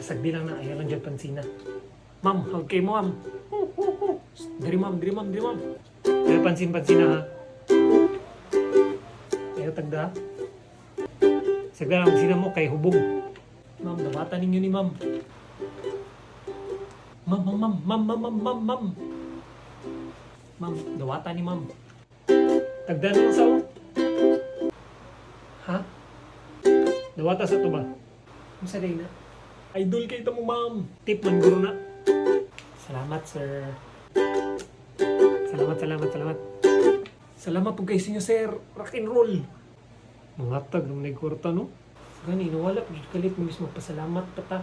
Sagdi lang na, ayaw lang dyan pansina. Ma'am, hug kay mo, ma'am. Diri, ma'am, diri, ma'am, diri, ma'am. Ayaw pansin pansina ha. Ayaw tagda. Sagda lang pansina mo kay hubog. Ma'am, dawatan ninyo ni ma'am. Ma'am, ma'am, ma'am, ma'am, ma'am, ma'am, ma'am, ma'am. Ma'am, dawatan ni ma'am. Tagda na lang sa o. Ha? Dawata sa to ba? Unsa day na? Idol kay mo, ma'am. Tip man guro na. Salamat, sir. Salamat, salamat, salamat. Salamat po kay inyo, sir. Rock and roll. Mga tag nung nagkurta, no? Gani, nawala. Jud kalit mo mismo. Pasalamat pa ta.